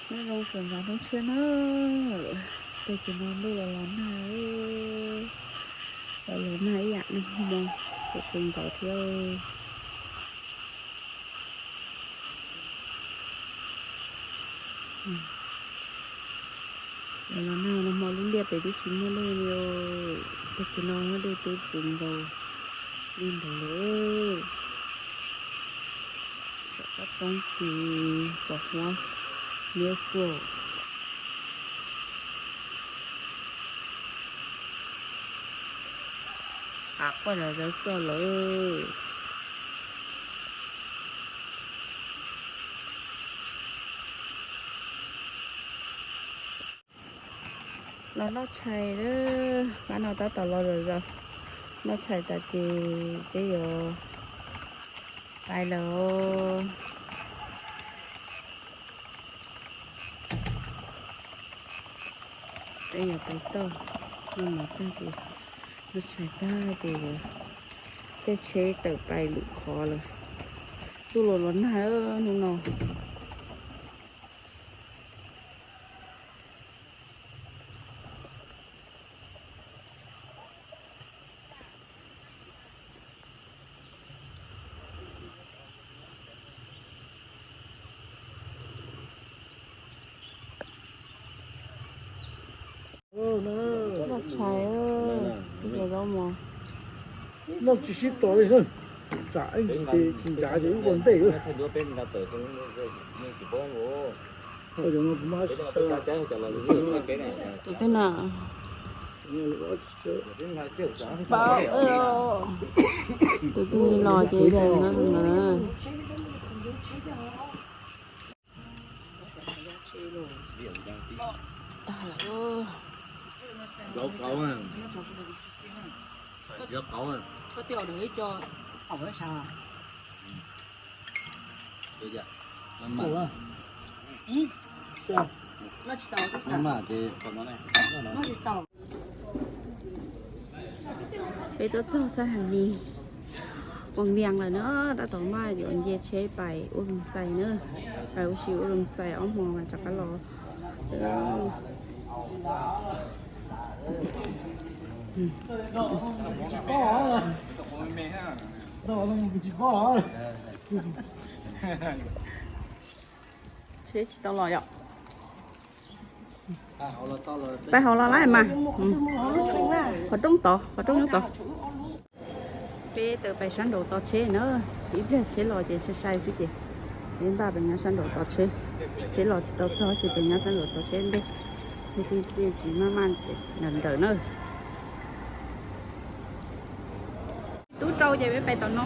Nyob zoo sawv ntxov hnub tshiab na, tag kis no ntuj los los nag, los los nag ib yam nag hmo, sawv ntxov thiab. Los los nag, nag hmo lub liaj pem twb tsis muaj dej li os, tag kis no dej twb puv nkaus li ntawd lawm. Saum qab roob kis pos huab liab xwb. Av quaj zom zaws xwb lawm. Los noj tshais, pab no tab tom los zom zaws. Noj tshais tas ces peb yuav pais lawm. Peb yuav pais toj, noj mov tag ces, noj tshais tag ces yuav caij tsheb tawm pais lwm qhov lawm. Ntuj los los nag hnub no. Noj tshais, noj tsis sib tau li, tsam ib ntsis tsis ncav ces wb ua ntej. Tej na, tsis paub, tus twg los ces yog no na. Tag lawm. Peb tuaj txog sab Has Mis, Quang Vias lawm na, tab tom maj yuav nce tsheb pais ua Loos Xais na, pais ua si ua Loos Xais ob hmo mas rov qab los. Tsheb tsis tau los yom. Pais hauv los lawm mas. Qhov rooj tod, qhov rooj nyob tod. Peb tawm pais sab nraud tos tsheb na, ib pliag tsheb los ces sai sai xwb ces peb npaj pais nyob sab nraud tos tsheb. Tsheb los tsis tau txog ces pais nyob sab nraud tos tsheb ntej, tsheb thiaj tsis maj maj nrawm nrawm na. Tub rau ces peb pais tom no.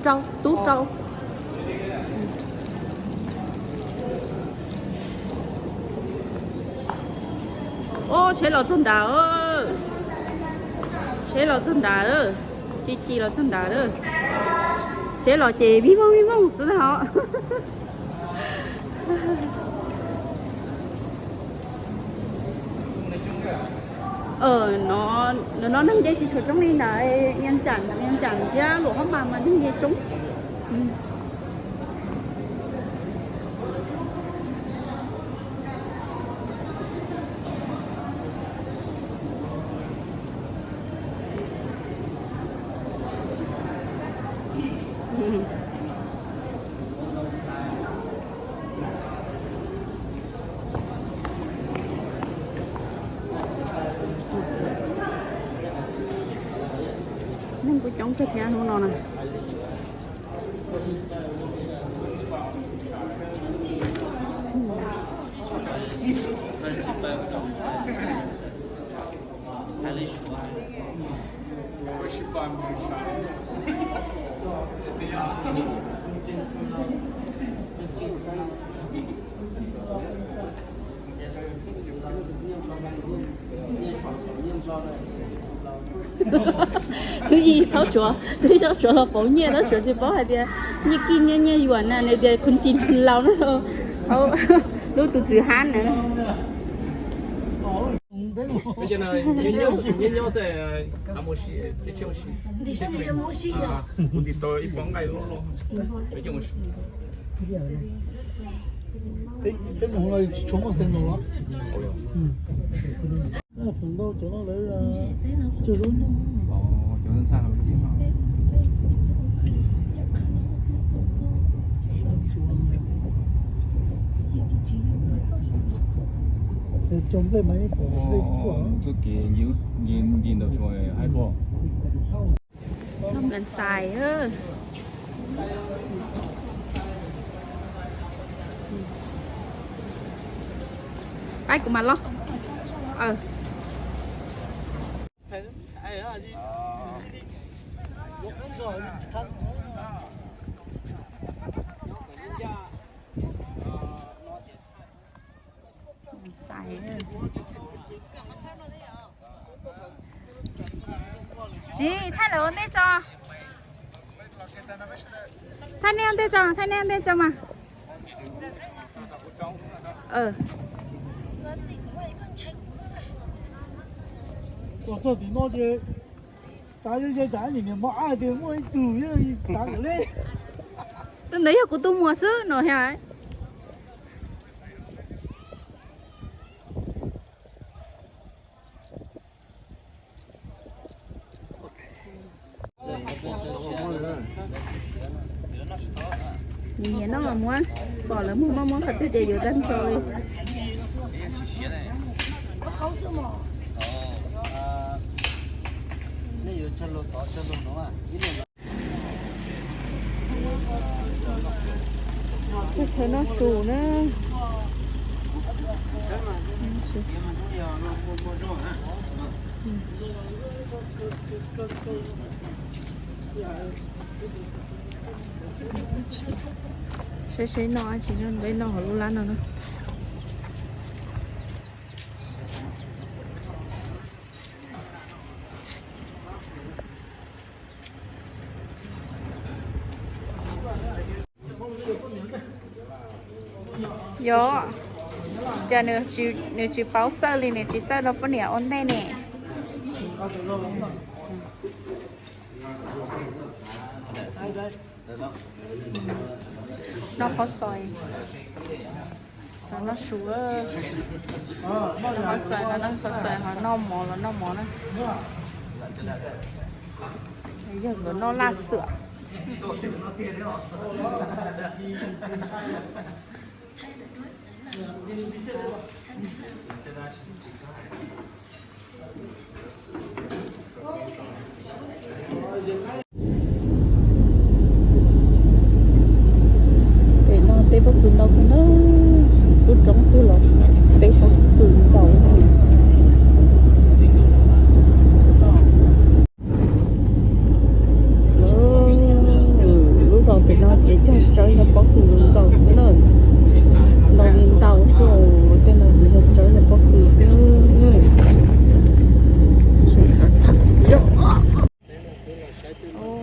Rau, tub rau. Ob, tsheb los txog nrad. Tsheb los txog nrad, ci ci los txog nrad. Tsheb los ces vij voog vij voog xwb na os. No neeg nce tsis tshua coob li ntawd, Vias Cas, Vias Cas thiab Luam Phab Npas mas neeg nce coob. Neeg kuj coob kawg thiab hnub no na. Twb yog xyov suav, twb yog xyov suav los pauv nyiaj, tab sis tsis paub hais tias nyiaj kij nyiaj yuam na, nws tias khun ci laus na, lub tus txwv hab na. Peb mus no tsis tshua muaj xeev laus los. Feem ntau cov no lawv cog zaub nyuj. Cog nplej mas ib pom nplej tuaj. Pab kuv mas los. Txiv, thaij lawv ua ntej tso. Thaij nej ua ntej tso, thaij nej ua ntej tso mas. Txog tim no ces tav ze ze tsam niam mos ab tias muaj ib tug tav kom le. Tus ntawd yog kuv tus muam xwb no hia. Nyiam noj los muab, pom lawv muag moj muab qhov twg ces yuav tag nrho li. Chaw noj su na. Saib seb noj dab tsi, peb noj hauv lub lab no na. Yog, cas nws tsis paub xawj li, nws tsis xawj rau poj niam ua ntej ne. Noj qhov xois, noj su, noj qhov xois, noj qhov xois ho noj mov los noj mov na. Yog nkawd noj laj xwm. Pem no tej pob kws ntau kawg na, lub roob twg los tej pob kws ntau. Lub zos pem no ces cog tsawb yog pob kws ntau xwb na, ntau li ntau xwb, tej no ces yog tsawb yog pob kws xwb.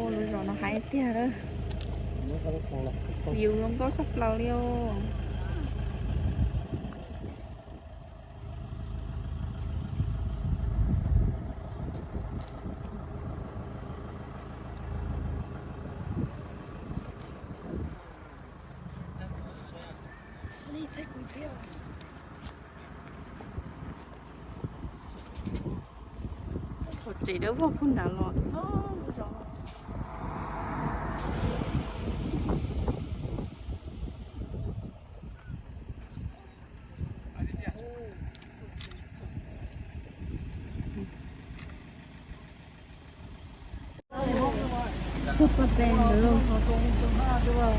Lub zos no haib tiag, view zoo nkauj tshaj plaws li os. Qhov tsev dawb vog puag nrad los xwb. Txog lawm, txog lawm.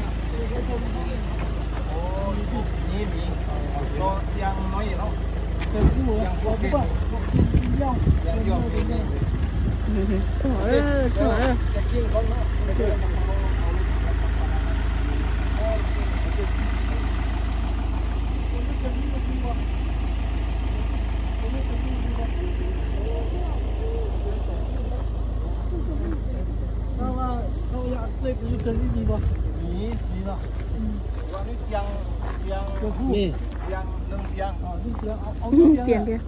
Tiag tiag.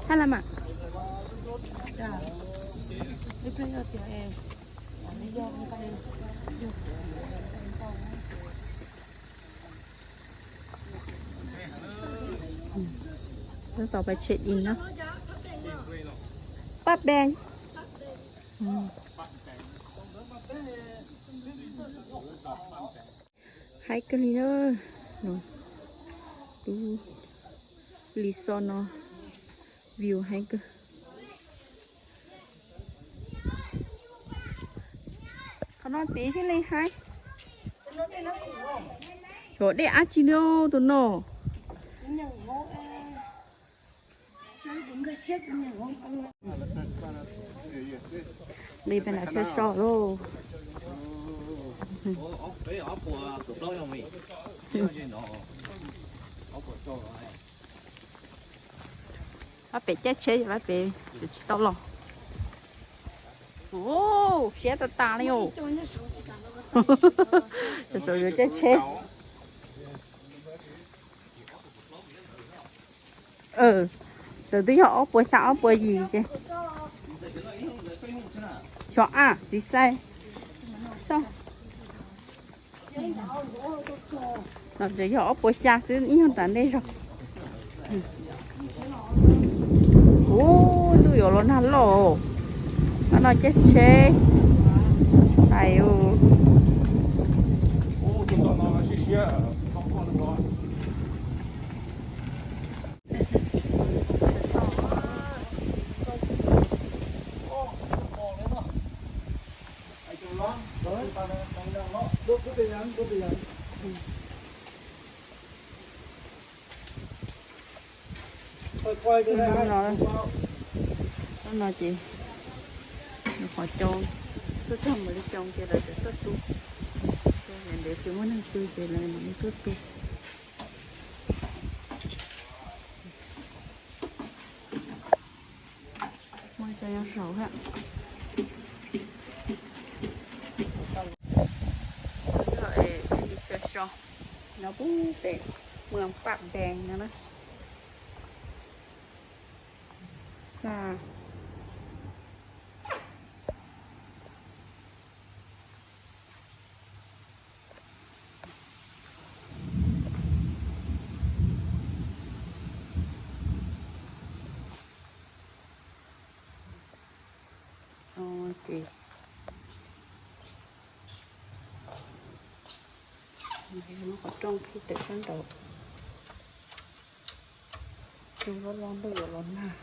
Hab la mas. Tab tom pais check in na. Pab Peng. Haib kawg li na. Lub resort no view haib kawg. Qhov no tid thiaj li haib. Xyov dej dab tsi no tus no. Li peb nram chaw so lauj. Pab pem caij tsheb, pab pem tsis tau los. Ua, siab tag tas li os. Tam sim yuav caij tsheb. Tawm twb yog ob puas xya ob puas yim ces. Xyov a txiv xais. No tseem yog ob puas xya xwb, ib nyuag nram ntej zog. Ub, ntuj yuav los nag loj. Tab no caij tsheb tais. Hnub no ces nws qhov coo, tuaj txog mus li coo ces lawv tseem tuaj tu. Ces ntev tsis muaj neeg pw ces lawv mam li tuaj tu. Muaj cov nyob saud thiab. Chaw so no pub pem Muas Paj Npees no na. Xa. Ces muab qhov rooj qhib tawm sab nraud. Cua loj loj ntuj yuav los nag.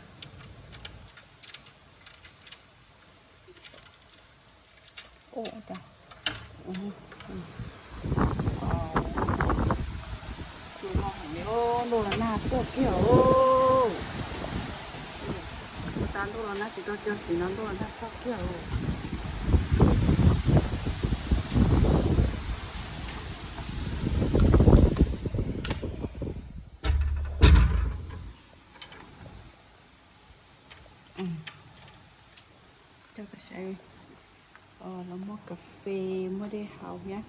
Ntuj los nag txog kiag os. Ua cas ntuj los nag tsis tau cog xim no ntuj los nag txog kiag os. Coj peb saib, los muaj kas fes, muaj dej haus thiab.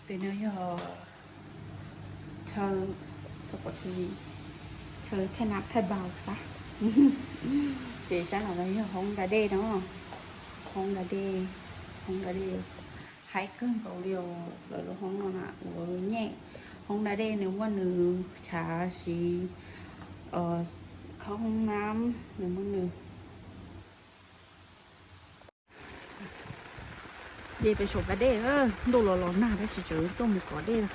Pem no yog chaw, chaw pom txiv, chaw thaij nam thaij npaum xav. Ces sab no yog hoob da dej no, hoob da dej, hoob da dej haib kawg nkaus li os. Lawv lub hoob no na ua nyem, hoob da dej nws muaj nws chav siv, khoob hoob nab nws muaj nws. Ces peb saum kab dej, ntuj los los nag tab sis tseem tuaj mus kov dej lawm.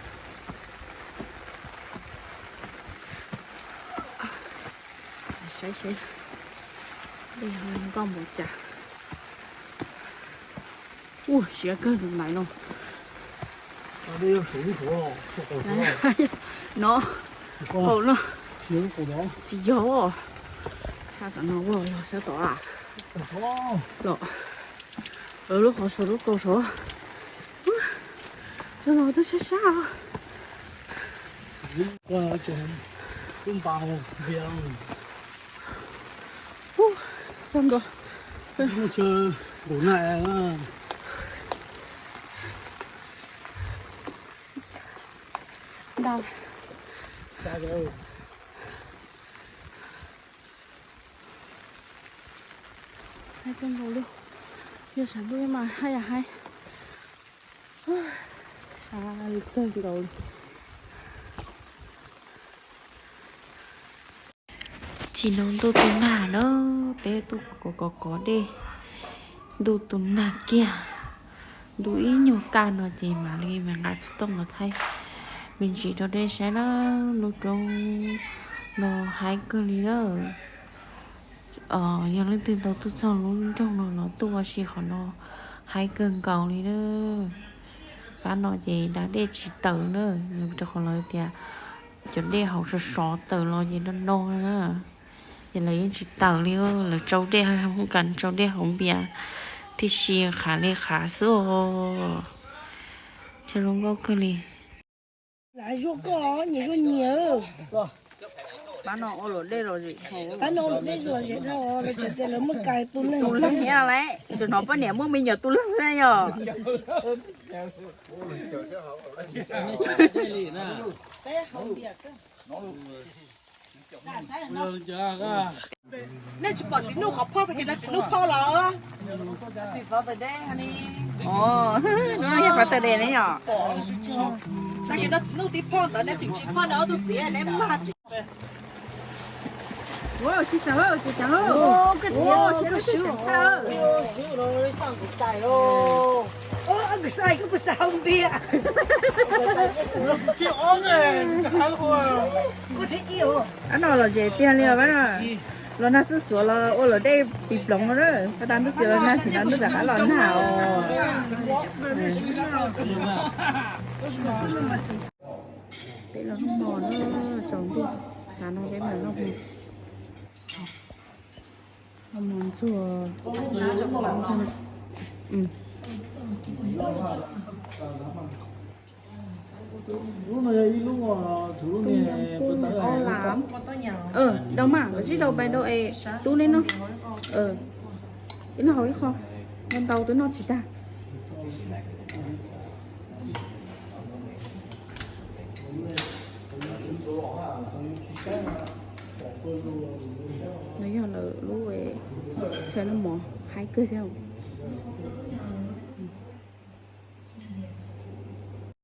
Saib seb dej ho nkauj npaum cas. Ua siab kawg tus ntaiv no. No, qaum no tsis yog. Sab tom no los sab tom a los. Lub qhov saum lub kaus saud. Cov no twb sab sab. Txog ntua. Ntau. Haib kawg nkaus li. Yog sab ntuj mas haib yam haib. Haib kawg nkaus li. Tsis no ntuj tu nag na, peb tuaj kov kov kov dej, ntuj tu nag kiag. Ntuj ib nyuag kaj no ces mam li me nqa xov tooj los thaij me ntsis rau nej saib na. Lub roob no haib kawg li na. Yog leej twg tau tuaj txog lub nroog no los tuaj ua si qhov no haib kawg nkaus li na. Pab no ces da dej tsis tawm na, rau qhov lawv tias cov dej hauv sov sov tawm los ces no no na. Ces lawv yeej tsis tawm li, lawv tsau dej, hu kas tsau dej hauv npias thiaj si qhav li qhav xwb os. Tsis zoo nkauj kawg li. Pab no ua luam dej lom zem dhau, lawv tseem tias lawv muaj kas tus leeg, tus leeg thiab lawm, tseem hnov poj niam muaj me nyuam tus leeg na yog. Nej tsis pom txiv Nuj qhov phoj, tag kis no txiv Nuj phoj los. Hnub no yog qhov tawm dej ne yom. Tag kis no txiv Nuj tib phoj ntawd, nej tseem tsis phoj, nej ob tug txiv neb mag txiv. Ua tsis xav ua tsis xav, koj txiv siab lub tshaj. Ab no lom zem tiag li os. Los nag xub xuav los ua luam dej pis ploov no, pab tas ntuj txiv los nag tsis nag ntuj rov qab los nag os. Peb los noj mov na, tsaus ntuj, tav no peb mam noj mov. Noj mov ntxuag. Dau mas, koj tsis dau pais dau es tub neb noj. Ib leeg haus ib qho, ntau ntau twb noj tsis tag. No yog lawv lub chaw noj mov haib kawg thiab.